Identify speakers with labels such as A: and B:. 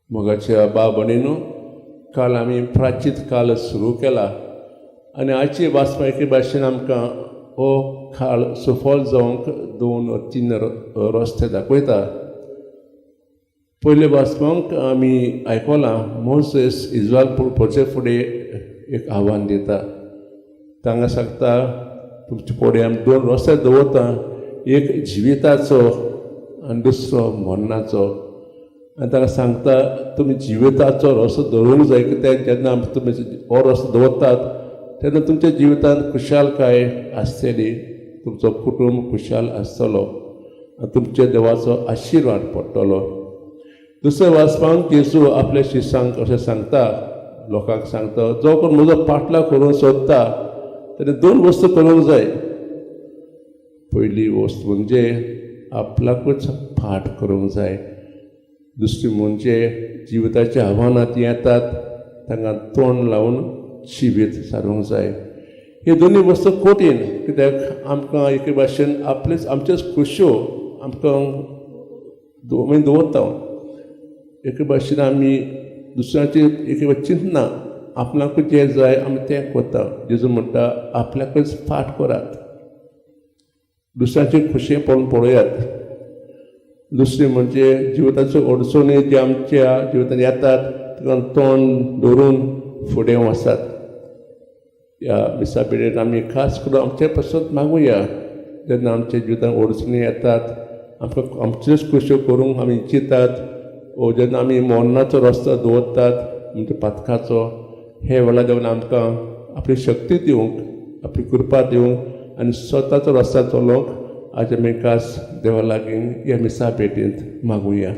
A: मोगाच्या भाव भयणींनो, काल आमी प्राचीत काल सुरू केला आनी आयची वाचपा एके भाशेन आमकां हो काळ सफल जावंक दोन तीन रस्ते दाखयता. पयले वाचपाक आमी आयकलां, मोझेस इज्रायल पळचे फुडें एक आव्हान दिता. तांकां सांगता, तुमचे फुडें आमी दोन रस्ते दवरता, एक जिविताचो आनी दुसरो मरणाचो. आनी ताका सांगता, तुमी जिविताचो रस्तो दवरूंक जाय, कित्याक जेन्ना तुमी हो रस्तो दवरतात तेन्ना तुमच्या जिवितांत खुशालकाय आसतली, तुमचो कुटूंब खुशाल आसतलो आनी तुमच्या देवाचो आशिर्वाद पडटलो. दुसऱ्या वाचपांक जेजू आपल्या शिसांक अशें सांगता, लोकांक सांगता, जो कोण म्हजो पाटलाव करूंक सोदता तेणे दोन वस्तू करूंक जाय. पयली वस्त म्हणजे आपल्याकूच फाट करूंक जाय. दुसरी म्हणजे जिविताची आव्हानां ती येतात तांकां तोंड लावन जिवीत सारूंक जाय. हे दोनूय वस्तू कठीण, कित्याक आमकां एके भाशेन आपलेच आमच्योच खुश्यो आमकां आमी दवरता. एके भाशेन आमी दुसऱ्याचे एके चिंतना, आपणाकूच जें जाय आमी तें करता. जेजू म्हणटा, आपल्याकूच फाट करात, दुसऱ्यांची खुशी पळोवन पळयात. दुसरी म्हणजे जिविताच्यो अडचणी ज्यो आमच्या जिवितांत येतात ताका तोंड दवरून फुडें वचात. ह्या मिसा पिरियड आमी खास करून आमचे पासत मागुया, जेन्ना आमच्या जिवितांत अडचणी येतात, आमकां आमच्योच खुश्यो करूंक आमी चिंतात ओ जेन्ना आमी मरणाचो रस्तो दवरतात म्हणजे पातकाचो, हे वेळार देवान आमकां आपली शक्ती दिवंक, आपली कृपा दिवंक आनी स्वताचो रस्त्यार चलोवंक आज आमी खास देवा लागीं ह्या मिसा भेटींत मागुया.